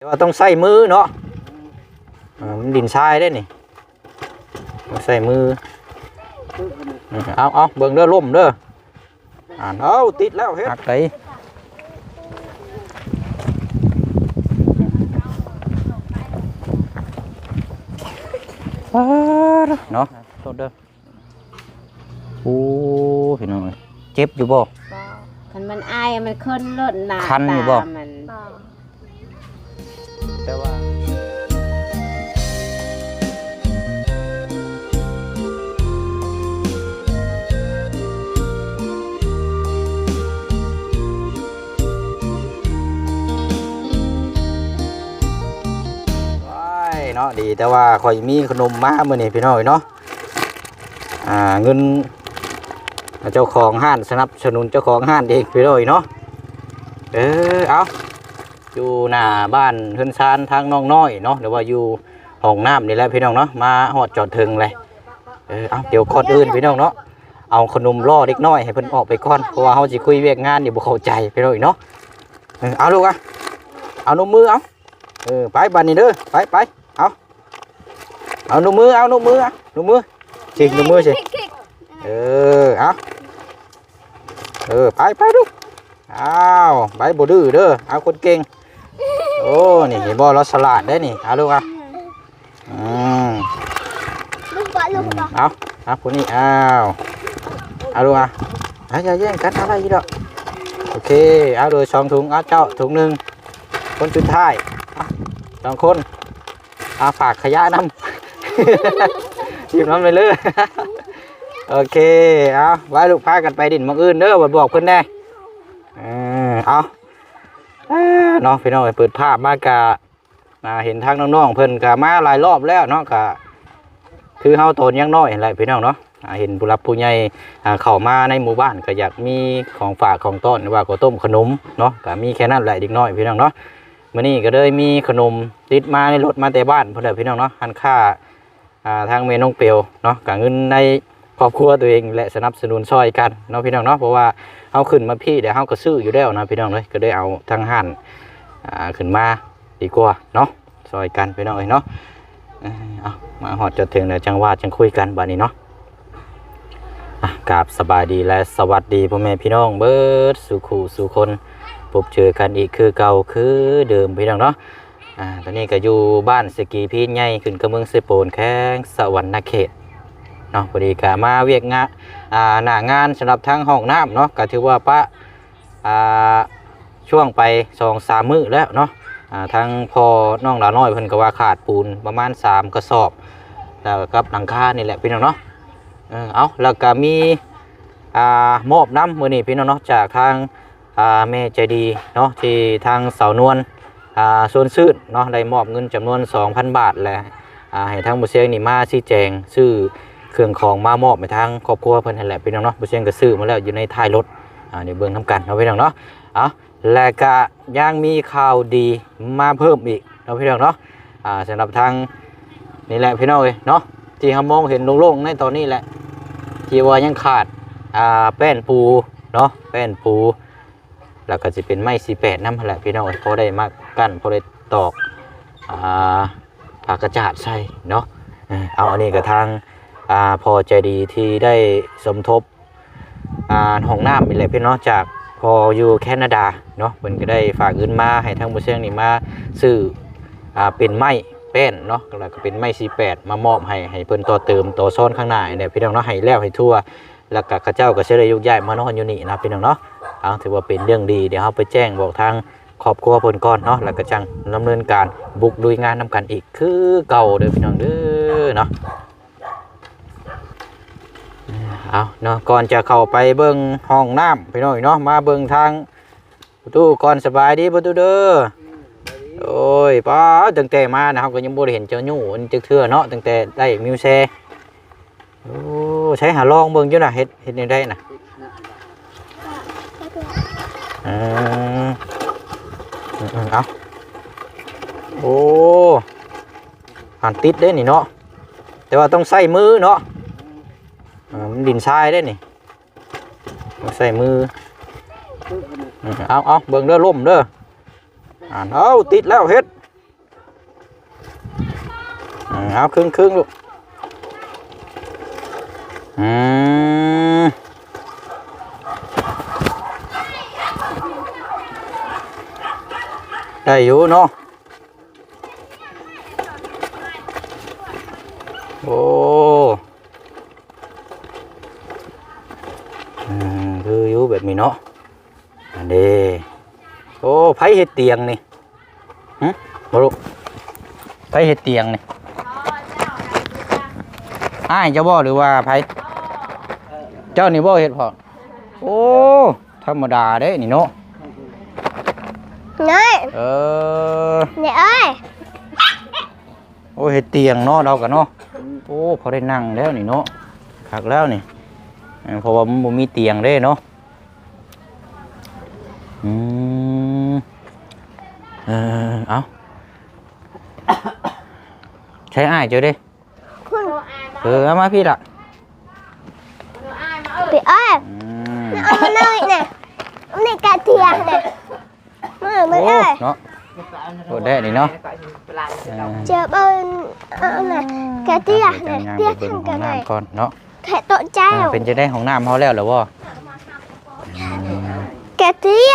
ແຕ່ວ່າຕ້ອງໃຊ້ມືເນາະ. ເອີ ມັນດິນຊາຍເດ້ນີ້ ຕ້ອງໃຊ້ມື. ເອີ ເອົາ ເອົາ ເບິ່ງເດີ ລົ້ມເດີ. ອ່ານ ເອົາ ຕິດແລ້ວ ເຮັດ ຮັກໄດ໋ ປາດເນາະ. ໂທດເດີ. ໂອ້ ພີ່ນ້ອງເອີຍ ເຈັບຢູ່ບໍ່? ບໍ່ ຄັນມັນອາຍມັນເຄີນໂລດໜ້າ ຄັນຢູ່ບໍ່? ຕາມັນ ບໍ່ ແຕ່ວ່າ ວ້າຍເນາະ ດີແຕ່ວ່າຂ້ອຍມີຂະໜົມມາມື້ນີ້ພີ່ນ້ອງເນາະ. ອ່າ ເງິນເຈົ້າຂອງຮ້ານ ສະໜັບສະໜູນເຈົ້າຂອງຮ້ານເອງພີ່ນ້ອງເນາະ. ເອີ ເອົາ ຢູ່ໜ້າບ້ານເຮືອນຊານທາງນ້ອງນ້ອຍເນາະ ຫຼືວ່າຢູ່ຫ້ອງນ້ຳນີ້ແຫຼະພີ່ນ້ອງເນາະ ມາຮອດຈອດເຖິງເລີຍ. ເອີ ເອົາ ດຽວກ່ອນອື່ນພີ່ນ້ອງເນາະ ເອົາຂະໜົມລໍເດັກນ້ອຍໃຫ້ເພິ່ນອອກໄປກ່ອນ ເພາະວ່າເຮົາຊິຄຸຍວຽກງານນີ້ບໍ່ເຂົ້າໃຈພີ່ນ້ອງເນາະ. ເອີ ເອົາລູກ ເອົາ ເອົານົມມື ເອົາ. ເອີ ໄປບາດນີ້ເດີ ໄປ ໄປ ເອົາ ເອົານົມມື ເອົານົມມື ເອົານົມມື ຊິນົມມືຊິ. ເອີ ເອົາ ເອີ ໄປ ໄປລູກ ອ້າວ ໄປ ບໍ່ດື້ເດີ ເອົາ ຄົນເກັ່ງ. ໂອ້ ນີ້ເຫັນບໍ່ ລາວສະຫຼາດໄດ໋ນີ້ ເອົາລູກ ເອົາ. ອືມ ເອົາ ເອົາ ຜູ້ນີ້ ອ້າວ ເອົາລູກ ເອົາ ຢ່າແຍ່ງກັນ ເອົາໄດ້ຢູ່ດອກ. ໂອເຄ ເອົາ ໂດຍສອງຖົງ ເອົາ ເຈົ້າຖົງໜຶ່ງ ຄົນສຸດທ້າຍ ເອົາ ສອງຄົນ. ອ່າ ຝາກຂະຫຍະນຳ ຖິ້ມນຳໄປເລີຍ. ໂອເຄ ເອົາ ໄວ້ລູກ ພາກັນໄປດິນໝ່ອງອື່ນເດີ ບອກເພິ່ນແດ່. ເອີ ເອົາ ເອີ ເນາະ ພີ່ນ້ອງເອີຍ ເປີດພາບມາກະ ອ່າ ເຫັນທາງນ້ອງໆ ເພິ່ນກະມາຫຼາຍລອບແລ້ວເນາະ ກະຄືເຮົາຕອນຍັງນ້ອຍຫັ້ນແຫຼະ ພີ່ນ້ອງເນາະ. ອ່າ ເຫັນຜູ້ຫຼັກຜູ້ໃຫຍ່ ອ່າ ເຂົ້າມາໃນໝູ່ບ້ານ ກະຢາກມີຂອງຝາກຂອງຕ້ອນ ຫຼືວ່າເຂົ້າຕົ້ມຂະໜົມເນາະ ກະມີແຄ່ນັ້ນແຫຼະ ເດັກນ້ອຍ ພີ່ນ້ອງເນາະ. ມື້ນີ້ກໍເລີຍມີຂະໜົມຕິດມາໃນລົດມາແຕ່ບ້ານພຸ້ນແຫຼະ ພີ່ນ້ອງເນາະ. ຮ້ານຄ້າ ອ່າ ທາງແມ່ນ້ອງເປວເນາະ ກະເງິນໃນຄອບຄົວຕົວເອງແຫຼະ ສະໜັບສະໜູນຊ່ອຍກັນເນາະ ພີ່ນ້ອງເນາະ. ເພາະວ່າເຮົາຂຶ້ນມາພີ້ແລ້ວ ເຮົາກໍຊື້ຢູ່ແລ້ວນະ ພີ່ນ້ອງເອີຍ ກໍໄດ້ເອົາທາງຮ້ານ ອ່າ ຂຶ້ນມາດີກວ່າເນາະ ຊ່ອຍກັນ ພີ່ນ້ອງເອີຍເນາະ. ເອີ ເອົາ ມາຮອດຈອດເຖິງແລ້ວ ຈັ່ງວ່າຈັ່ງຄຸຍກັນບາດນີ້ເນາະ. ອ່ະ ກາບສະບາຍດີ ແລະ ສະຫວັດດີພໍ່ແມ່ພີ່ນ້ອງເບິດສູ່ຄູ່ສູ່ຄົນ ພົບເຈີກັນອີກຄືເກົ່າຄືເດີມ ພີ່ນ້ອງເນາະ. ອ່າ ຕອນນີ້ກໍຢູ່ບ້ານສະກີພີນໃຫຍ່ ຂຶ້ນກັບເມືອງເຊໂປນ ແຂວງສະຫວັນນະເຂດເນາະ. ພໍດີກໍມາວຽກງານ ອ່າ ໜ້າງານສຳລັບທາງຫ້ອງນ້ຳເນາະ ກໍຖືວ່າປະ ອ່າ ຊ່ວງໄປສອງສາມມື້ແລ້ວເນາະ. ອ່າ ທາງພໍ່ນ້ອງດາວນ້ອຍເພິ່ນກໍວ່າຂາດປູນປະມານສາມກະສອບ ແລ້ວກັບຫຼັງຄານີ້ແຫຼະ ພີ່ນ້ອງເນາະ. ເອີ ເອົາ ແລ້ວກໍມີ ອ່າ ມອບນຳມື້ນີ້ ພີ່ນ້ອງເນາະ ຈາກທາງ ອ່າ ແມ່ໃຈດີເນາະ ທີ່ທາງສາວນວນ ອ່າ ຊວນຊື່ນເນາະ ໄດ້ມອບເງິນຈຳນວນສອງພັນບາດ ແລະ ອ່າ ໃຫ້ທາງບໍ່ຊຽງນີ້ມາຊີ້ແຈງຊື້ເຄື່ອງຂອງມາມອບໃຫ້ທາງຄອບຄົວເພິ່ນຫັ້ນແຫຼະ ພີ່ນ້ອງເນາະ. ບໍ່ຊຽງກໍຊື້ມາແລ້ວ ຢູ່ໃນທ້າຍລົດ ອ່າ ດຽວເບິ່ງນຳກັນເນາະ ພີ່ນ້ອງເນາະ. ເອົາ ແລະກະຍັງມີຂ່າວດີມາເພີ່ມອີກເນາະ ພີ່ນ້ອງເນາະ. ອ່າ ສຳລັບທາງນີ້ແຫຼະ ພີ່ນ້ອງເອີຍເນາະ ທີ່ເຮົາມອງເຫັນໂລ່ງໆໃນຕອນນີ້ແຫຼະ ທີ່ວ່າຍັງຂາດ ອ່າ ແປ້ນປູເນາະ ແປ້ນປູ ແລ້ວກໍຊິເປັນໄມ້ສີ່ແປດນຳຫັ້ນແຫຼະ ພີ່ນ້ອງເອີຍ ພໍໄດ້ມາກັ້ນ ພໍໄດ້ຕອກ ອ່າ ຜ້າກະຈາດໃສ່ເນາະ. ເອີ ເອົາ ອັນນີ້ກໍທາງ ອ່າ ພໍ່ໃຈດີທີ່ໄດ້ສົມທົບ ອ່າ ຫ້ອງນ້ຳນີ້ແຫຼະ ພີ່ນ້ອງເນາະ ຈາກພໍ່ຢູ່ແຄນາດາເນາະ. ເພິ່ນກໍໄດ້ຝາກເງິນມາໃຫ້ທາງບໍ່ຊຽງນີ້ມາຊື້ ອ່າ ເປັນໄມ້ແປ້ນເນາະ ແລ້ວກໍເປັນໄມ້ສີ່ແປດມາມອບໃຫ້ ໃຫ້ເພິ່ນຕໍ່ເຕີມຕໍ່ຊອນຂ້າງໜ້ານີ້ແຫຼະ ພີ່ນ້ອງເນາະ ໃຫ້ແລ້ວໃຫ້ທົ່ວ. ແລ້ວກໍເຂົາເຈົ້າກໍຊິໄດ້ຍົກຍ້າຍມານອນຢູ່ນີ້ນະ ພີ່ນ້ອງເນາະ. ເອົາ ຖືວ່າເປັນເລື່ອງດີ ດຽວເຮົາໄປແຈ້ງບອກທາງຄອບຄົວເພິ່ນກ່ອນເນາະ ແລ້ວກໍຈັ່ງດຳເນີນການບຸກລຸຍງານນຳກັນອີກຄືເກົ່າເດີ ພີ່ນ້ອງເດີເນາະ. ເອົາເນາະ ກ່ອນຈະເຂົ້າໄປເບິ່ງຫ້ອງນ້ຳ ພີ່ນ້ອງເນາະ ມາເບິ່ງທາງປະຕູກ່ອນ. ສະບາຍດີປະຕູເດີ. ໂອ້ຍ ປ້າ ຕັ້ງແຕ່ມານະ ເຮົາກໍຍັງບໍ່ໄດ້ເຫັນເຈົ້າຍູ້ອັນຈັກເທື່ອເນາະ ຕັ້ງແຕ່ໄດ້ມີວແຊ. ໂອ້ ໃຊ້ຫາລອງເບິ່ງຢູ່ນະ ເຮັດ ເຮັດແນວໃດນະ? ເອີ ເອີ ເອົາ ໂອ້ ຫັນຕິດເດ້ນີ້ເນາະ ແຕ່ວ່າຕ້ອງໃຊ້ມືເນາະ. ເອີ ມັນດິນຊາຍເດ້ນີ້ ຕ້ອງໃຊ້ມື. ເອີ ເອົາ ເອົາ ເບິ່ງເດີ ລົ້ມເດີ. ອ່ານ ເອົາ ຕິດແລ້ວ ເຮັດ ເອົາ ຄຶ່ງໆ ລູກ. ອືມ ໄດ້ຢູ່ເນາະ. ໂອ້ ເອີ ຄືຢູ່ແບບນີ້ເນາະ. ອັນເດ້ ໂອ້ ໃຜເຮັດຕຽງນີ້? ຫຶ ບໍ່ຮູ້ ໃຜເຮັດຕຽງນີ້? ອ້າຍເຈົ້າບໍ່ ຫຼືວ່າໃຜ? ເຈົ້ານີ້ບໍ່ເຮັດພໍ້? ໂອ້ ທຳມະດາເດ້ນີ້ເນາະ. ເອີ ນີ້ເອີຍ. ໂອ້ ເຮັດຕຽງເນາະ ລາວກະເນາະ. ອືມ ໂອ້ ພໍໄດ້ນັ່ງແລ້ວນີ້ເນາະ ຄັກແລ້ວນີ້. ເອີ ເພາະວ່າມັນບໍ່ມີຕຽງເດ້ເນາະ. ອືມ ເອີ ເອົາ ໃຊ້ອ້າຍເຈົ້າເດ້. ເອີ ເອົາມາພີ້ລະ ໄປເອີຍ. ອືມ ເອົາມາໜ້ອຍນະ ນີ້ກະເທຍນະ. ມາ ມາເອີຍ ໂອ້ ເນາະ ໂອ້ ແດດນີ້ເນາະ. ເອີ ເຈົ້າເບິ່ງ ເອົານະ ກະເທຍນະ ເທຍ ເບິ່ງຫ້ອງນ້ຳກ່ອນເນາະ. ແຂກໂຕະເຈົ້າ ເອີ ເປັນຈັ່ງໃດ ຫ້ອງນ້ຳເຮົາແລ້ວລະບໍ່? ກະເທຍ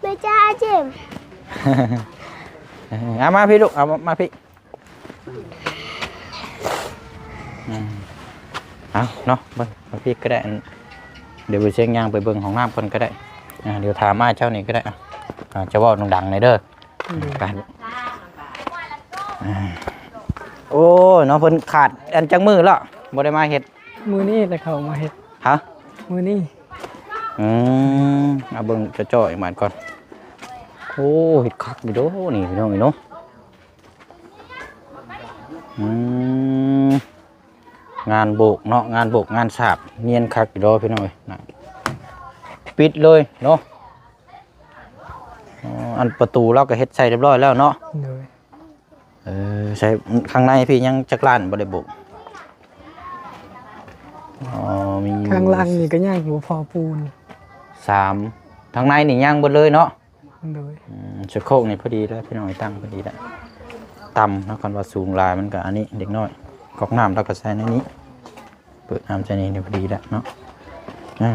ແມ່ຈ້າເຈມ. ເອົາມາພີ້ລູກ ເອົາມາພີ້. ອືມ ເອົາເນາະ ເບິ່ງມາພີ້ກະໄດ້. ອັນ ດຽວໄປຊຽງຍ່າງໄປເບິ່ງຫ້ອງນ້ຳກ່ອນກະໄດ້. ອ່າ ດຽວຖາມອ້າຍເຈົ້ານີ້ກະໄດ້. ອ່າ ອ່າ ເຈົ້າເວົ້າດັງໆ ໜ່ອຍເດີ. ອືມ ໄປ ອ່າ ໂອ້ຍເນາະ ເພິ່ນຂາດອັນຈັກມື້ແລ້ວ ບໍ່ໄດ້ມາເຮັດ? ມື້ນີ້ແຫຼະເຂົາມາເຮັດ. ຮະ? ມື້ນີ້. ອືມ ເອົາເບິ່ງຈ່ອຍໆ ບາດກ່ອນ. ໂອ້ ເຮັດຄັກຢູ່ໂດນີ້ ພີ່ນ້ອງເອີຍເນາະ. ອືມ ງານໂບກເນາະ ງານໂບກງານສາບ ນຽນຄັກຢູ່ດອກ ພີ່ນ້ອງເອີຍ. ນະ ປິດເລີຍເນາະ. ອໍ ອັນປະຕູລາວກະເຮັດໃສ່ຮຽບຮ້ອຍແລ້ວເນາະ. ໂດຍ. ເອີ ໃສ່ຂ້າງໃນພີ້ຍັງຈັກລ້ານບໍ່ໄດ້ໂບກ? ອໍ ມີຢູ່ ຂ້າງຫຼັງນີ້ກະຍັງບໍ່ພໍປູນ. ສາມ ທາງໃນນີ້ຍັງເບິດເລີຍເນາະ. ໂດຍ. ອືມ ສະໂຄກນີ້ພໍດີແລ້ວ ພີ່ນ້ອງ ຕັ້ງພໍດີແລ້ວ. ຕ່ຳເນາະ ຄັນວ່າສູງຫຼາຍມັນກະອັນນີ້ ເດັກນ້ອຍ. ກອກນ້ຳລາວກະໃສ່ໃນນີ້ ເປີດນ້ຳໃສ່ນີ້ ພໍດີແລ້ວເນາະ.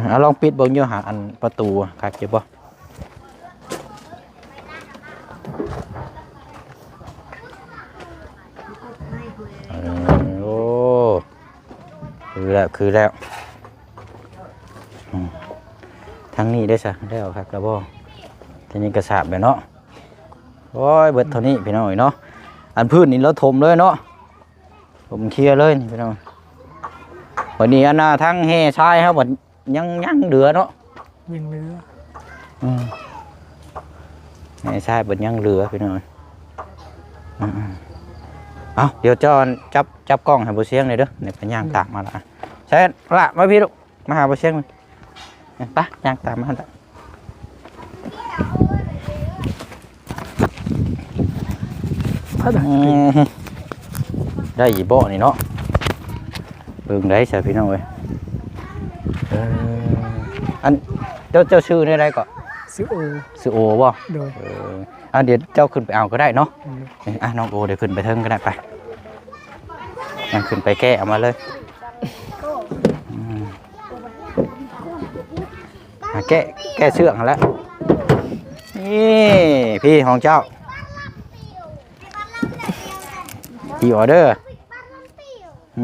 ເອົາ ລອງປິດເບິ່ງຢູ່ຫາ ອັນປະຕູຄັກຢູ່ບໍ່? ເອີ ໂອ້ ຄືແລ້ວ ຄືແລ້ວ. ອືມ ທາງນີ້ເດ້ຊະ ແລ້ວຄັກລະບໍ່? ທາງນີ້ກະສາບແລ້ວເນາະ. ໂອ້ຍ ເບິດເທົ່ານີ້ພີ່ນ້ອງເອີຍເນາະ. ອັນພື້ນນີ້ລາວຖົມເລີຍເນາະ ຖົມເຄຍເລີຍນີ້ພີ່ນ້ອງ. ບາດນີ້ອັນນ່າ ທາງແຮ່ຊາຍເຮົາບັດຍັງ ຍັງເຫຼືອເນາະ ຍັງເຫຼືອ. ອືມ ແຮ່ຊາຍບັດຍັງເຫຼືອພີ່ນ້ອງ. ອືມໆ ເອົາ ດຽວເຈົ້າຈັບ ຈັບກ້ອງໃຫ້ບໍ່ຊຽງແດ່ເດີ. ນີ້ໄປຍ່າງຕາມມາລະ ໃສ່ລະ ມາພີ້ລູກ. ມາຫາບໍ່ຊຽງ ໄປ ຍ່າງຕາມມາຫັ້ນລະ. ອືມ ໄດ້ອີ່ເບາະນີ້ເນາະ. ເບິ່ງໄດ້ຊະພີ່ນ້ອງເອີຍ. ເອີ ອັນ ເຈົ້າ ເຈົ້າຊື່ແນວໃດເກາະ? ຊື່ໂອ. ຊື່ໂອບໍ່? ໂດຍ. ເອີ ອ່ະ ດຽວເຈົ້າຂຶ້ນໄປເອົາກະໄດ້ເນາະ. ອືມ ອ່ະ ນ້ອງໂອ ດຽວຂຶ້ນໄປເທິງກະໄດ້ ໄປ. ອ່ະ ຂຶ້ນໄປແກະເອົາມາເລີຍ. ອືມ ມາແກະ ແກະເຊືອກຫັ້ນແຫຼະ. ນີ້ ພີ້ຂອງເຈົ້າ ພຣີອໍເດີ. ອື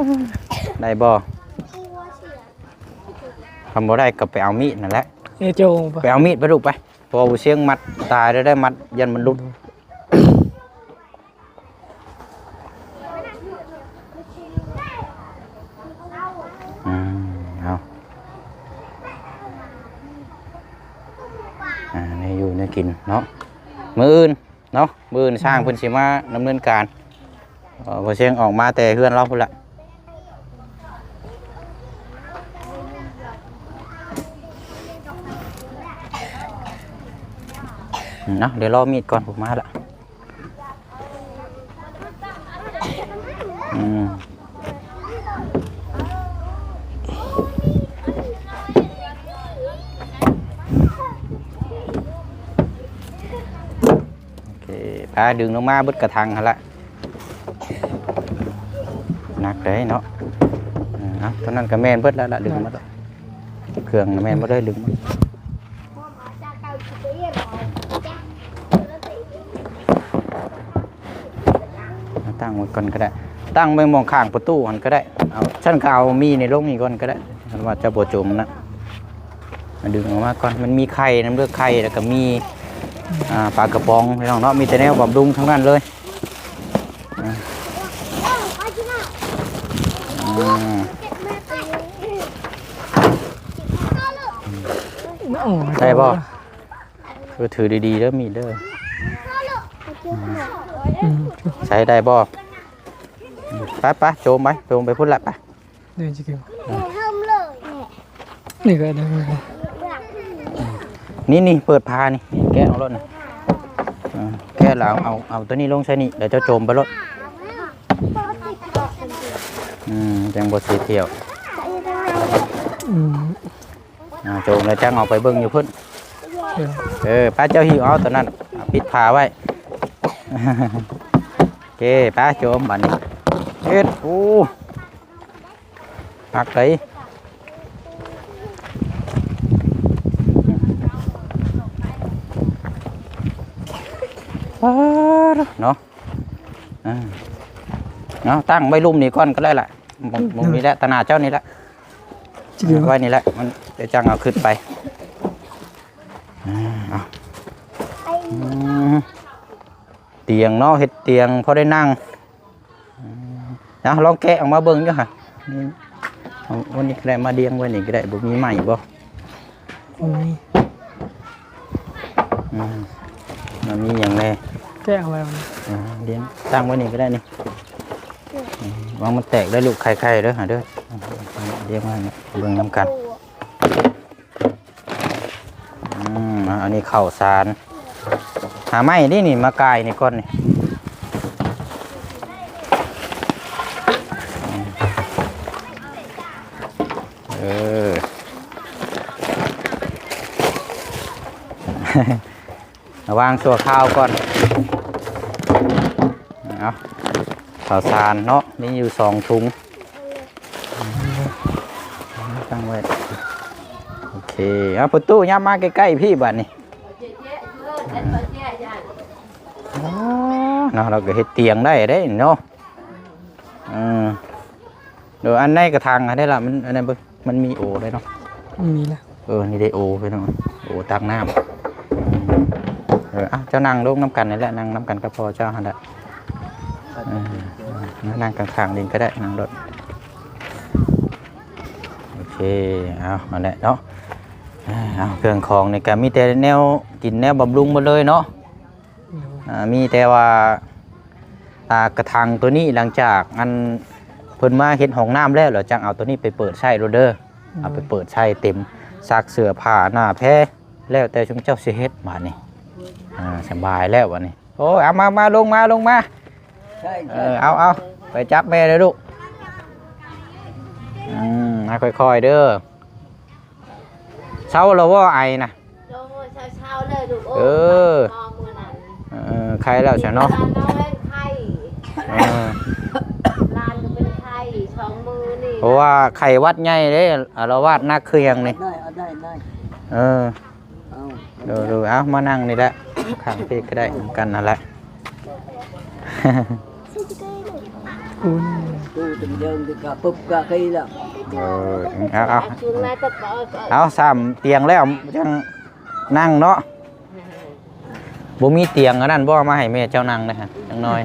ມ ໄດ້ບໍ່? ຄັນບໍ່ໄດ້ກະໄປເອົາມີດຫັ້ນແຫຼະ. ເອີ ໂຈ ໄປເອົາມີດໄປລູກໄປ. ເພາະວ່າບໍ່ຊຽງມັດຕາຍແລ້ວ ໄດ້ມັດ ຢ້ານມັນຫຼຸດ. ອືມ ເອົາ ອ່າ ແນວຢູ່ແນວກິນເນາະ ມື້ອື່ນເນາະ ມື້ອື່ນຊ່າງເພິ່ນຊິມາດຳເນີນການ. ເອີ ບໍ່ຊຽງອອກມາແຕ່ເຮືອນລາວພຸ້ນລະ. ເນາະ ດຽວລໍມີດກ່ອນ ມາລະ. ອືມ ໂອເຄ ເອີ ພາດຶງລົງມາເບິດກະຖັງຫັ້ນລະ ໜັກເດ້ເນາະ. ເອີ ເອົາ ຕົວນັ້ນກະແມ່ນເບິດແລ້ວລະ ດຶງມາ ເຄື່ອງແມ່ນເບິດເລີຍ ດຶງມາ. ຕັ້ງໄວ້ກ່ອນກະໄດ້ ຕັ້ງໄວ້ໝ່ອງຂ້າງປະຕູຫັ້ນກະໄດ້. ເອົາ ຊັ້ນກະເອົາມີ້ນີ້ລົງນີ້ກ່ອນກະໄດ້ ຄັນວ່າຈະບໍ່ຈົມນະ. ດຶງອອກມາກ່ອນ ມັນມີໄຂ່ນຳເດີ ໄຂ່ ແລ້ວກະມີ ອ່າ ປາກະປ໋ອງພີ່ນ້ອງເນາະ ມີແຕ່ແນວບຳລຸງທັງນັ້ນເລີຍ. ອ່າ ໄດ້ບໍ່? ເອີ ຖືດີໆເດີ ມີດເດີ. ອືມ ໃຊ້ໄດ້ບໍ່? ໄປໆ ໂຈມໄປ ໂຈມໄປພຸ້ນລະ ໄປ. ນີ້ກໍໄດ້ ນີ້ ນີ້ ເປີດຝານີ້ ແກະເອົາໂລດນີ້ ເອີ ແກະແລ້ວເອົາ ເອົາ ເອົາໂຕນີ້ລົງໃສ່ນີ້ ແລ້ວເຈົ້າໂຈມໄປໂລດ. ອືມ ຈັ່ງບໍ່ເສຍທ່ຽວ. ອືມ ອ່າ ໂຈມແລ້ວຈັ່ງເອົາໄປເບິ່ງຢູ່ພຸ້ນ. ເອີ ເອີ ປ້າເຈົ້າຫິ້ວເອົາໂຕນັ້ນ ປິດຝາໄວ້. ໂອເຄ ໄປໂຈມບາດນີ້ ເຮັດ ໂອ້ ໜັກເດ້ ປາດເນາະ. ເອົາ ຕັ້ງໄວ້ລຸ່ມນີ້ກ່ອນກໍໄດ້ລະ ໝ່ອງ ໝ່ອງນີ້ແຫຼະ ຕາໜ້າເຈົ້ານີ້ແຫຼະ ໄວ້ນີ້ແຫຼະ ມັນຈະຈັ່ງເອົາຂຶ້ນໄປ. ເອົາ ອືມ ຕຽງເນາະ ເຮັດຕຽງພໍໄດ້ນັ່ງ. ເອົາ ລອງແກະອອກມາເບິ່ງຢູ່ຫະ ນີ້ ເອົາ ອັນນີ້ກໍໄດ້ ມາລຽງໄວ້ນີ້ກໍໄດ້ ບໍ່ມີໄມ້ບໍ່? ບໍ່ມີ. ອືມ ມັນມີຫຍັງແດ່? ແກະເອົາໄວ້ ເອີ ລຽງ ຕັ້ງໄວ້ນີ້ກໍໄດ້ນີ້. ອືມ ລະວັງມັນແຕກເດີລູກ ໄຂ່ໆເດີ ຫາເດີ ລຽງໄວ້ເບິ່ງນຳກັນ. ອືມ ອັນນີ້ເຂົ້າສານ ຫາໄມ້ນີ້ ນີ້ ມາກ່າຍນີ້ກ່ອນນີ້. ເອີ ລະວາງຊົ່ວຄາວກ່ອນ. ເອົາ ເຂົ້າສານເນາະ ມີຢູ່ສອງຖົງ ຕັ້ງໄວ້. ໂອເຄ ເອົາ ປະຕູ ຫຍັບມາໃກ້ໆ ພີ່ບາດນີ້. ອໍ ເນາະ ລາວກໍເຮັດຕຽງໄດ້ເດ້ເນາະ. ເອີ ໂດຍ ອັນໃນກະຖັງຫັ້ນໄດ໋ລະ ມັນ ອັນນັ້ນເບິ່ງ ມັນມີໂອໄດ້ເນາະ. ມີລະ ເອີ ນີ້ໄດ້ໂອພີ່ນ້ອງ ໂອຕັກນ້ຳ. ເອີ ເອົາ ເຈົ້ານັ່ງລົງນຳກັນນີ້ແຫຼະ ນັ່ງນຳກັນກັບພໍ່ເຈົ້າຫັ້ນແຫຼະ. ເອີ ມານັ່ງຂ້າງໆນີ້ກໍໄດ້ ນັ່ງໂລດ. ໂອເຄ ເອົາ ຫັ້ນແຫຼະເນາະ. ເອົາ ເຄື່ອງຂອງນີ້ກໍມີແຕ່ແນວກິນແນວບຳລຸງໝົດເລີຍເນາະ. ໂດຍ ອ່າ ມີແຕ່ວ່າ ອ່າ ກະຖັງໂຕນີ້ ຫຼັງຈາກອັນເພິ່ນມາເຮັດຫ້ອງນ້ຳແລ້ວ ແລ້ວຈັ່ງເອົາໂຕນີ້ໄປເປີດໃຊ້ໂລດເດີ. ໂດຍ ເອົາໄປເປີດໃຊ້ເຕັມ ຊັກເສື້ອຜ້າໜ້າແພ ແລ້ວແຕ່ຊຸມເຈົ້າຊິເຮັດບາດນີ້. ອ່າ ສະບາຍແລ້ວບາດນີ້. ໂອ້ຍ ເອົາ ມາ ມາ ລົງມາ ລົງມາ. ໃຊ່ ເອີ ເອົາ ເອົາ ໄປຈັບແມ່ເດີລູກ. ອືມ ມາຄ່ອຍໆເດີ. ເຊົາແລ້ວບໍ່ ໄອນະ? ໂດຍ ເຊົາໆເລີຍລູກເອີຍ. ເອີ ເອີ ໄຄແລ້ວຊະເນາະ. ເອີ ຫຼານກໍເປັນໄຂ້ສອງມື້ນີ້ ເພາະວ່າໄຂ້ຫວັດໃຫຍ່ເດ້ ອາລະວາດໜັກຄືຫຍັງນີ້. ໄດ້ ເອົາໄດ້ ໄດ້. ເອີ ເອົາ ໂດຍໆ ເອົາ ມານັ່ງນີ້ແຫຼະ ຂ້າງພີ້ກໍໄດ້ ນຳກັນຫັ້ນແຫຼະ. ໂອ້ຍ ຕູ້ຕຶງເດີງກະປຶບກະຄີລະ. ເອີ ເອົາ ເອົາ ເອົາ ສາມຕຽງແລ້ວຈັ່ງນັ່ງເນາະ. ບໍ່ມີຕຽງອັນນັ້ນບໍ່ ມາໃຫ້ແມ່ເຈົ້ານັ່ງເດ້ ຈັກໜ້ອຍ.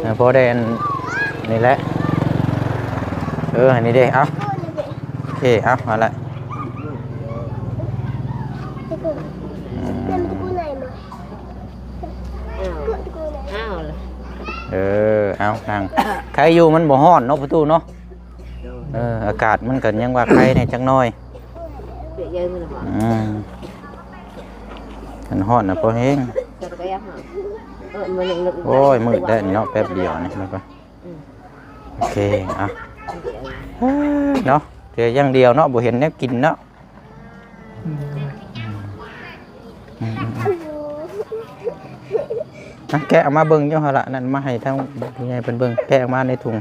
ເອີ ພໍໄດ້ອັນນີ້ແຫຼະ. ເອີ ອັນນີ້ເດ້ ເອົາ ໂອເຄ ເອົາ ມາລະ. ເອີ ເອົາ ນັ່ງ ໄຄຢູ່ ມັນບໍ່ຮ້ອນເນາະ ປະຕູເນາະ. ເອີ ອາກາດມັນກໍຍັງວ່າໄຄແດ່ຈັກໜ້ອຍ. ອືມ ມັນຮ້ອນນະ ພໍແຮງ. ໂອ້ຍ ມືດແລ້ວນີ້ເນາະ ແປັບດຽວນີ້ ແລ້ວກໍ ໂອເຄ ເອົາ ເນາະ ເທື່ອຢ່າງດຽວເນາະ ບໍ່ເຫັນແນວກິນເນາະ. ອືມ ອືມ ອືມ ອືມ. ນະ ແກະອອກມາເບິ່ງຢູ່ຫັ້ນລະ ນັ້ນມາໃຫ້ທາງຜູ້ໃຫຍ່ເພິ່ນເບິ່ງ ແກະອອກມາໃນຖົງ.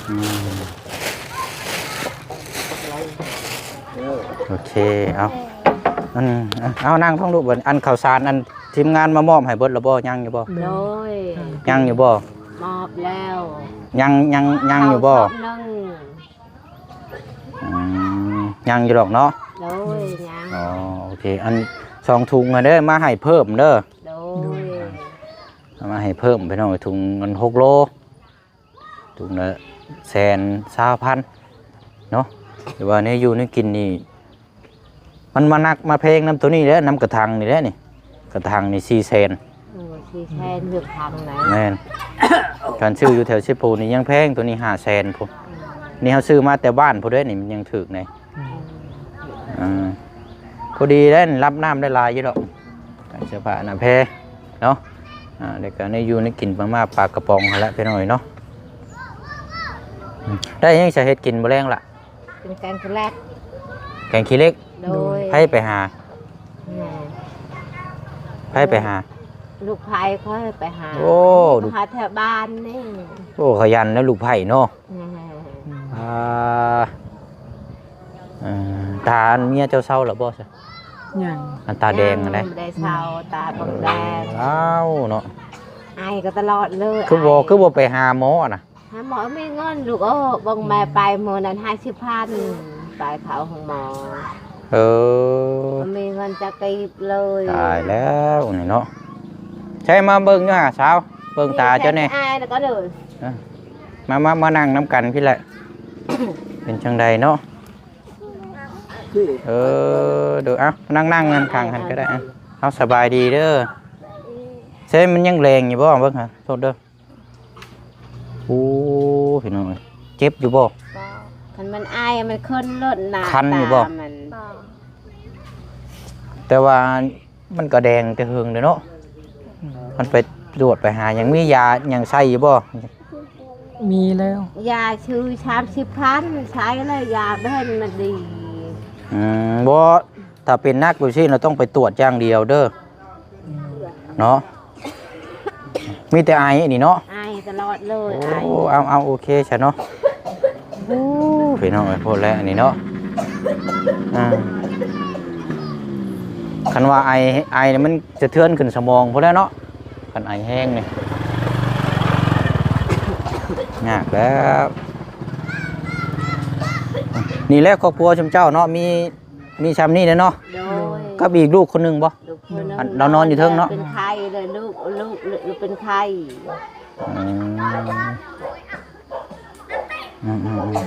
ອືມ ໂອເຄ ເອົາ ອັນ ເອົາ ນັ່ງລົງລູກ ອັນ ເຂົ້າສານ ອັນ ທີມງານມາມອບໃຫ້ເບິດແລ້ວບໍ່? ຍັງຢູ່ບໍ່? ໂດຍ ຍັງຢູ່ບໍ່? ມອບແລ້ວ ຍັງ ຍັງ ຍັງຢູ່ບໍ່? ອືມ ຍັງຢູ່ດອກເນາະ. ໂດຍ ຍັງ. ອໍ ໂອເຄ ອັນ ສອງຖົງຫັ້ນເດີ ມາໃຫ້ເພີ່ມເດີ. ໂດຍ ເອົາມາໃຫ້ເພີ່ມ ພີ່ນ້ອງເອີຍ ຖົງເງິນຫົກໂລ ຖົງລະແສນຊາວພັນເນາະ. ແຕ່ວ່າແນວຢູ່ແນວກິນນີ້ ມັນມາໜັກມາແພງນຳໂຕນີ້ແຫຼະ ນຳກະຖັງນີ້ແຫຼະນີ້ ກະຖັງນີ້ສີ່ແສນ. ເອີ ສີ່ແສນ ເລືອກຖັງນະ. ແມ່ນ ຄັນຊື້ຢູ່ແຖວເຊໂປນນີ້ຍັງແພງ ໂຕນີ້ຫ້າແສນພຸ້ນ. ອືມ ນີ້ເຮົາຊື້ມາແຕ່ບ້ານພຸ້ນເດ້ນີ້ ມັນຍັງຖືກແດ່. ອືມ ອ່າ ພໍດີແລ້ວ ຮັບນ້ຳໄດ້ຫຼາຍຢູ່ດອກ ເສື້ອຜ້າໜ້າແພເນາະ. ອ່າ ແລ້ວກໍໃນຢູ່ໃນກິນ ມາມ່າປາກະປ໋ອງຫັ້ນແຫຼະ ພີ່ນ້ອງເອີຍເນາະ. ອືມ ໄດ້ຫຍັງສະເຮັດກິນມື້ແລງລະ? ເປັນແກງຂີ້ເຫຼັກ. ແກງຂີ້ເຫຼັກ? ໂດຍ. ໃຜໄປຫາ? ແມ່ ໃຜໄປຫາ? ລູກໃພ້ຂ້ອຍໄປຫາ. ໂອ້ ມາຫາແຖວບ້ານນີ້. ໂອ້ ຂະຫຍັນນະລູກໃພ້ເນາະ. ແມ່ ອ່າ ເອີ ຕາອັນເມຍເຈົ້າເຊົາແລ້ວບໍ່ຊະ? ຍັງ. ອັນຕາແດງຫັ້ນໃດ? ຍັງບໍ່ໄດ້ເຊົາ ຕາບັກແດງ. ອ້າວເນາະ ໄອກໍຕະຫຼອດເລີຍ. ຄືບໍ່ ໄອ ຄືບໍ່ໄປຫາໝໍນະ? ຫາໝໍມີເງິນລູກເອີຍ ເບິ່ງແມ່ໄປມື້ນັ້ນຫ້າສິບພັນ ໄປເຂົ້າໂຮງໝໍ. ເອີ ບໍ່ມີເງິນຈັກກີບເລີຍ. ຕາຍແລ້ວນີ້ເນາະ. ໃສມາເບິ່ງຢູ່ຫາສາວ ເບິ່ງຕາເຈົ້າແດ່. ອາຍແລ້ວກໍເດີ ເອີ ມາ ມາ ມານັ່ງນຳກັນພີ້ແຫຼະ. ເປັນຈັ່ງໃດເນາະ? ເອີ ໂດຍ ເອົາ ນັ່ງ ນັ່ງນຳຂ້າງຫັ້ນກໍໄດ້. ເອົາ ສະບາຍດີເດີ. ໃສ ມັນຍັງແດງຢູ່ບໍ່? ເບິ່ງຫາ ໂທດເດີ. ໂອ້ ພີ່ນ້ອງເອີຍ ເຈັບຢູ່ບໍ່? ບໍ່. ຄັນມັນໄອມັນຂຶ້ນລົດໜ້າ ຄັນຢູ່ບໍ່? ຕາມັນ. ບໍ່. ແຕ່ວ່າມັນກໍແດງແຕ່ເຫິງເດ້ເນາະ. ອືມ ມັນໄປຕວດໄປຫາຫຍັງ ມີຢາຫຍັງໃສ່ຢູ່ບໍ່? ມີແລ້ວ ຢາຊື້ສາມສິບພັນ ໃຊ້ແລ້ວຢາແບບນັ້ນດີ. ອືມ ບໍ່ ຖ້າເປັນໜັກແບບຊີ້ນະ ຕ້ອງໄປຕວດຢ່າງດຽວເດີ ອືມ ເນາະ. ມີແຕ່ໄອອັນນີ້ເນາະ ໄອຕະຫຼອດເລີຍ. ໂອ້ ໄອ ເອົາ ເອົາ ໂອເຄຊະເນາະ. ໂອ້ ພີ່ນ້ອງເອີຍ ໂພດແລ້ວອັນນີ້ເນາະ. ອ່າ ຄັນວ່າໄອ ໄອນີ້ມັນສະເທືອນຂຶ້ນສະໝອງພຸ້ນແຫຼະເນາະ ຄັນໄອແຮງນີ້ ຍາກແລ້ວ. ນີ້ແຫຼະຄອບຄົວຊຸມເຈົ້າເນາະ ມີ ມີຊ່ຳນີ້ແຫຼະເນາະ. ໂດຍ. ກັບອີກລູກຄົນໜຶ່ງບໍ່? ລູກຄົນໜຶ່ງ ອັນ ລາວນອນຢູ່ເທິງເນາະ. ເປັນໄຂ້ເລີຍ ລູກ ລູກ ລູກເປັນໄຂ້. ອືມ ອືມໆ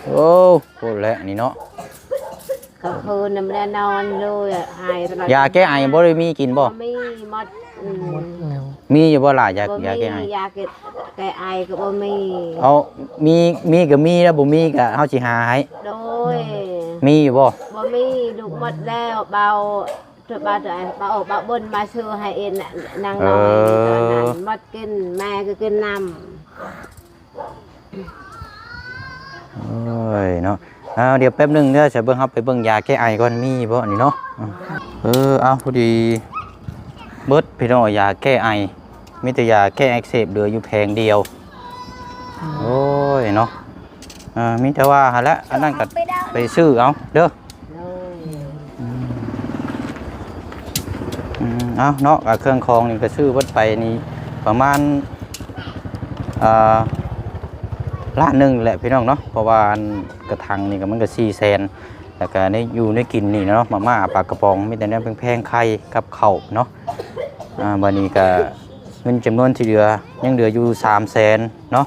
ໆ ໂອ້ ໂພດແຫຼະນີ້ເນາະ. ກາງຄືນນະບໍ່ໄດ້ນອນເລີຍ ໄອຕະຫຼອດ. ຢາແກ້ໄອບໍ່ໄດ້ມີກິນບໍ່? ບໍ່ມີ ໝົດ. ອືມ ໝົດແລ້ວ. ມີຢູ່ບໍ່ລະ ຢາ ບໍ່ມີ ຢາແກ້ໄອ? ຢາແກ້ ແກ້ໄອກໍບໍ່ມີ. ເອົາ ມີ ມີກໍມີແລ້ວ ບໍ່ມີກໍເຮົາຊິຫາໃຫ້. ໂດຍ. ມີຢູ່ບໍ່? ບໍ່ມີ ລູກໝົດແລ້ວ. ເບົາ ເບົາ ເບົາບົນມາຊື້ໃຫ້ເອງ ນາງນ້ອຍ. ເອີ ຕອນນັ້ນໝົດກິນ ແມ່ກໍກິນນຳ. ໂອ້ຍເນາະ ເອົາ ດຽວແປັບໜຶ່ງເດີ ສະເບິ່ງ ເຮົາໄປເບິ່ງຢາແກ້ໄອກ່ອນ ມີບໍ່ນີ້ເນາະ. ເອີ ເອົາ ພໍດີເບິດພີ່ນ້ອງ ຢາແກ້ໄອ ມີແຕ່ຢາແກ້ອັກເສບເຫຼືອຢູ່ແຜງດຽວ. ອືມ ໂອ້ຍເນາະ ເອີ ມີແຕ່ວ່າຫັ້ນແຫຼະ ອັນນັ້ນກໍໄປຊື້ເອົາເດີ. ໂດຍ. ອືມ ອືມ ເອົາເນາະ ກະເຄື່ອງຂອງນີ້ກະຊື້ເບິດໄປນີ້ປະມານ ເອີ ລ້ານໜຶ່ງແຫຼະພີ່ນ້ອງເນາະ ເພາະວ່າອັນກະຖັງນີ້ກະມັນກະສີ່ແສນ ແລ້ວກະໃນຢູ່ໃນກິນນີ້ເນາະ ມາມ່າ ປາກະປ໋ອງ ມີແຕ່ແນວແພງໆ ໄຂ່ກັບເຂົ້າເນາະ. ອ່າ ບາດນີ້ກະເງິນຈຳນວນທີ່ເຫຼືອ ຍັງເຫຼືອຢູ່ສາມແສນເນາະ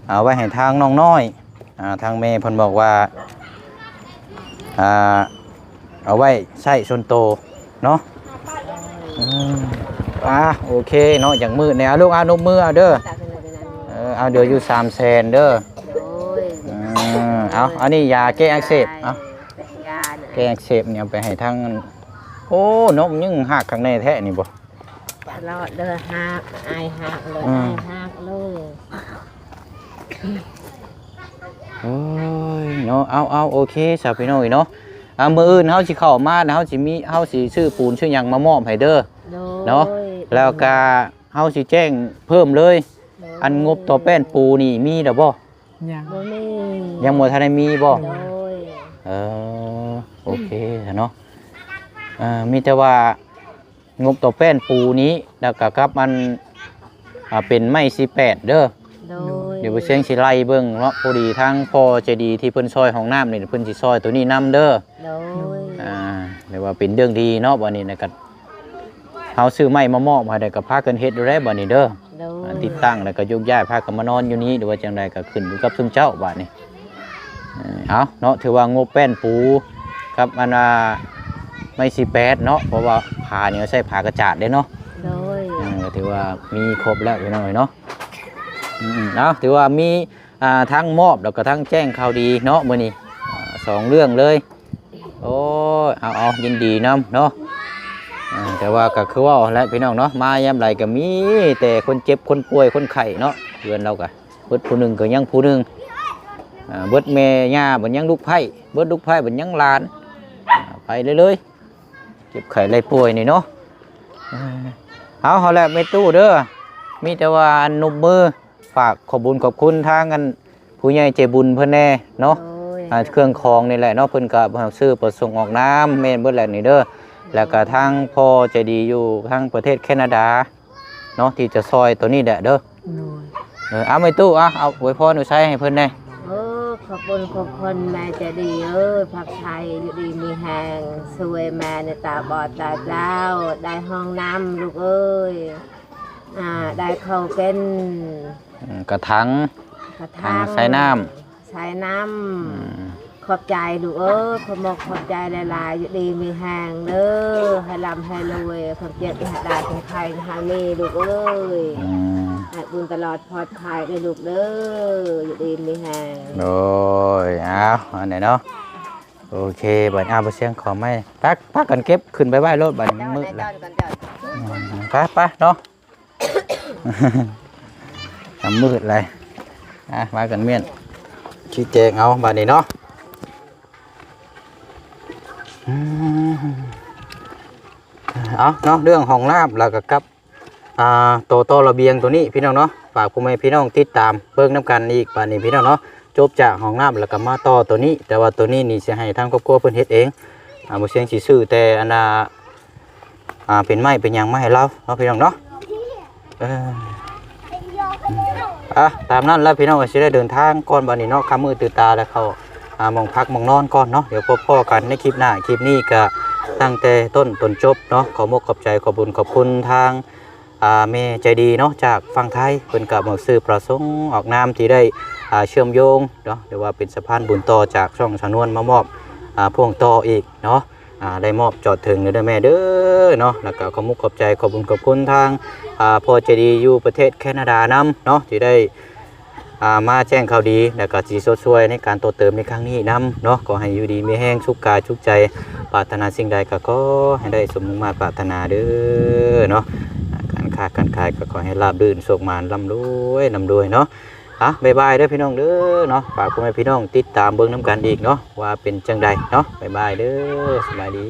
ເອົາໄວ້ໃຫ້ທາງນ້ອງນ້ອຍ. ອ່າ ທາງແມ່ເພິ່ນບອກວ່າ ອ່າ ເອົາໄວ້ໃຊ້ສ່ວນໂຕເນາະ. ອືມ ອ່າ ໂອເຄເນາະ ຢາກມືດແດ່. ເອົາລູກ ເອົານົບມືເອົາເດີ. ເອີ ເອົາ ເຫຼືອຢູ່ສາມແສນເດີ. ໂດຍ. ອືມ ເອົາ ອັນນີ້ຢາແກ້ອັກເສບ. ເອົາ ຢານະ ແກ້ອັກເສບນີ້ເອົາໄປໃຫ້ທາງ ໂອ້ ນົກຍິງຮາກຂ້າງໃນແທ້ນີ້ບໍ່? ຕະຫຼອດເດີ ຮາກ ອາຍຮາກເລີຍ ອືມ ອາຍຮາກເລີຍ. ໂອ້ຍເນາະ ເອົາໆ ໂອເຄຊະພີ່ນ້ອງເອີຍເນາະ. ອ່າ ມື້ອື່ນເຮົາຊິເຂົ້າມາ ເຮົາຊິມີ ເຮົາຊິຊື້ປູນຊື້ຫຍັງມາມອບໃຫ້ເດີ ໂດຍ ເນາະ ແລ້ວກະເຮົາຊິແຈ້ງເພີ່ມເລີຍ. ໂດຍ ອັນງົບຕໍ່ແປ້ນປູນີ້ມີແລ້ວບໍ່? ຍັງ ບໍ່ມີ ຍັງບໍ່ທັນໄດ້ມີບໍ່? ໂດຍ ເອີ ໂອເຄຊະເນາະ. ເອີ ມີແຕ່ວ່າງົບຕໍ່ແປ້ນປູນີ້ ແລ້ວກະກັບອັນ ອ່າ ເປັນໄມ້ສີ່ແປດເດີ ໂດຍ ດຽວບໍ່ຊຽງຊິໄລ່ເບິ່ງເນາະ. ພໍດີທາງພໍ່ໃຈດີທີ່ເພິ່ນຊ່ອຍຫ້ອງນ້ຳນີ້ ເພິ່ນຊິຊ່ອຍໂຕນີ້ນຳເດີ ໂດຍ ອ່າ ແປວ່າເປັນເລື່ອງດີເນາະ. ບັດນີ້ນະ ກະເຮົາຊື້ໄມ້ມາມອບໃຫ້ ແລ້ວກະພາກັນເຮັດຢູ່ແລ້ວບັດນີ້ເດີ ໂດຍ ອ່າ ຕິດຕັ້ງ ແລ້ວກະໂຍກຍ້າຍພາກັນມານອນຢູ່ນີ້ ຫຼືວ່າຈັ່ງໃດກະຂຶ້ນຢູ່ກັບຊຸມເຈົ້າບັດນີ້. ເອີ ເອົາເນາະ ຖືວ່າງົບແປ້ນປູກັບອັນວ່າໄມ້ສີ່ແປດເນາະ ເພາະວ່າຜ້ານີ້ເຮົາໃຊ້ຜ້າກະຈາດເດ້ເນາະ ໂດຍ ເອີ ກະຖືວ່າມີຄົບແລ້ວພີ່ນ້ອງເອີຍເນາະ. ອືມ ເອົາ ຖືວ່າມີ ອ່າ ທັງມອບ ແລ້ວກະທັງແຈ້ງຂ່າວດີເນາະມື້ນີ້ ອ່າ ສອງເລື່ອງເລີຍ. ໂອ້ຍ ເອົາໆ ຍິນດີນຳເນາະ. ເອີ ແຕ່ວ່າກະຄືເວົ້າຫັ້ນແຫຼະພີ່ນ້ອງເນາະ ມາຍາມໃດກະມີແຕ່ຄົນເຈັບ ຄົນປ່ວຍ ຄົນໄຂ້ເນາະ ເຮືອນລາວກະ ເບິດຜູ້ໜຶ່ງກະຍັງຜູ້ໜຶ່ງ ອ່າ ເບິດແມ່ຍ່າບັດຍັງລູກໃພ້ ເບິດລູກໃພ້ບັດຍັງຫຼານ ອ່າ ໄປເລື້ອຍໆ ເຈັບໄຂ້ໄດ້ປ່ວຍນີ້ເນາະ. ເອີ ເອົາ ເອົາແຫຼະແມ່ຕູ້ເດີ ມີແຕ່ວ່າອະນຸບມື ຝາກຂອບບຸນຂອບຄຸນທາງອັນຜູ້ໃຫຍ່ໃຈບຸນເພິ່ນແດ່ເນາະ ໂດຍ ອ່າ ເຄື່ອງຂອງນີ້ແຫຼະເນາະ ເພິ່ນກະໃຫ້ຊື້ປະສົງອອກນາມ ແມ່ນເບິດແຫຼະນີ້ເດີ ແລ້ວກະທາງພໍ່ໃຈດີຢູ່ທາງປະເທດແຄນາດາເນາະ ທີ່ຈະຊ່ອຍໂຕນີ້ແຫຼະເດີ ໂດຍ ເອີ ເອົາແມ່ຕູ້ ເອົາ ເອົາອວຍພອນອວຍໄຊໃຫ້ເພິ່ນແດ່. ໂອ້ ຂອບຄຸນຂອບຄຸນແມ່ໃຈດີເອີຍ ພາກໄທຢູ່ດີມີແຮງ ຊ່ວຍແມ່ໃນຕາບອດຕາເຈົ້າ ໄດ້ຫ້ອງນ້ຳລູກເອີຍ ອ່າ ໄດ້ເຂົ້າເປັນ ອືມ ກະຖັງ ກະຖັງ ຖັງໃສ່ນ້ຳ ໃສ່ນ້ຳ ອືມ ຂອບໃຈລູກເອີຍ ຂອບມົກຂອບໃຈຫຼາຍໆ ຢູ່ດີມີແຮງເດີ ໃຫ້ລ່ຳໃຫ້ລວຍ ຄວາມເຈັບໃຫ້ໄດ້ ຄວາມໄຂ້ໃຫ້ມີລູກເອີຍ ອືມ ໃຫ້ບຸນຕະຫຼອດປອດໄພເດີລູກເດີ ຢູ່ດີມີແຮງ ໂດຍ ເອົາ ອັນນີ້ເນາະ ໂອເຄ ບັດ ອ່າ ບໍ່ສຽງຂໍໄມ້ ພາ ພາກັນເກັບຂຶ້ນໄປໄວ້ໂລດ ບັດນີ້ມັນມືດແລ້ວ ເຈົ້າ ໄປ ໄປເນາະ. ດຳມືດເລີຍ ອ່ະ ມາກັນມ້ຽນ ຊີ້ແຈງເອົາບາດນີ້ເນາະ ອືມ ເອົາເນາະ ເລື່ອງຫ້ອງນ້ຳ ແລ້ວກໍກັບ ອ່າ ໂຕຕໍ່ລະບຽງໂຕນີ້ພີ່ນ້ອງເນາະ ຝາກພໍ່ແມ່ພີ່ນ້ອງຕິດຕາມເບິ່ງນຳກັນອີກ ບາດນີ້ພີ່ນ້ອງເນາະ ຈົບຈາກຫ້ອງນ້ຳ ແລ້ວກໍມາຕໍ່ໂຕນີ້ ແຕ່ວ່າໂຕນີ້ນີ້ຊິໃຫ້ທາງຄອບຄົວເພິ່ນເຮັດເອງ ອ່າ ບໍ່ສຽງຊິຊື້ແຕ່ອັນນ່າ ອ່າ ເປັນໄມ້ເປັນຫຍັງມາໃຫ້ລາວເນາະ ພີ່ນ້ອງເນາະ ເອີ ອ່ະ ຕາມນັ້ນແຫຼະພີ່ນ້ອງ ຊິໄດ້ເດີນທາງກ່ອນບາດນີ້ເນາະ ຄ່ຳມືດຕື່ນຕາແລ້ວ ເຂົ້າ ອ່າ ໝ່ອງພັກໝ່ອງນອນກ່ອນເນາະ ດຽວພົບພໍ້ກັນໃນຄລິບໜ້າ ຄລິບນີ້ກະຕັ້ງແຕ່ຕົ້ນຈົນຈົບເນາະ ຂໍມຸກຂອບໃຈ ຂອບບຸນຂອບຄຸນທາງ ອ່າ ແມ່ໃຈດີເນາະ ຈາກຝັ່ງໄທ ເພິ່ນກະມາຊື້ປະສົງອອກນາມທີ່ໄດ້ ອ່າ ເຊື່ອມໂຍງເນາະ ຫຼືວ່າເປັນສະພານບຸນຕໍ່ຈາກຊ່ອງສານວນມາມອບ ອ່າ ພວງຕໍ່ອີກເນາະ ອ່າ ໄດ້ມອບຈອດເຖິງເດີແມ່ເດີເນາະ ແລ້ວກະຂອບມຸກຂອບໃຈ ຂອບບຸນຂອບຄຸນທາງ ອ່າ ພໍ່ໃຈດີຢູ່ປະເທດແຄນາດານຳເນາະ ທີ່ໄດ້ ອ່າ ມາແຈ້ງຂ່າວດີ ແລ້ວກະຊິຊົດຊ່ວຍໃນການຕໍ່ເຕີມໃນຄັ້ງນີ້ນຳເນາະ ຂໍໃຫ້ຢູ່ດີມີແຮງ ສຸກກາຍສຸກໃຈ ປາດຖະໜາສິ່ງໃດກະຂໍໃຫ້ໄດ້ສົມມຸ່ງມາດປາດຖະໜາເດີເນາະ ອ່າ ການຄ້າການຂາຍກະຂໍໃຫ້ລາບລື່ນ ໂຊກໝານ ລ່ຳລວຍ ລ່ຳລວຍເນາະ. ອ່ະ ບາຍບາຍເດີພີ່ນ້ອງເດີເນາະ ຝາກພໍ່ແມ່ພີ່ນ້ອງຕິດຕາມເບິ່ງນຳກັນອີກເນາະ ວ່າເປັນຈັ່ງໃດເນາະ ບາຍບາຍເດີ ສະບາຍດີ.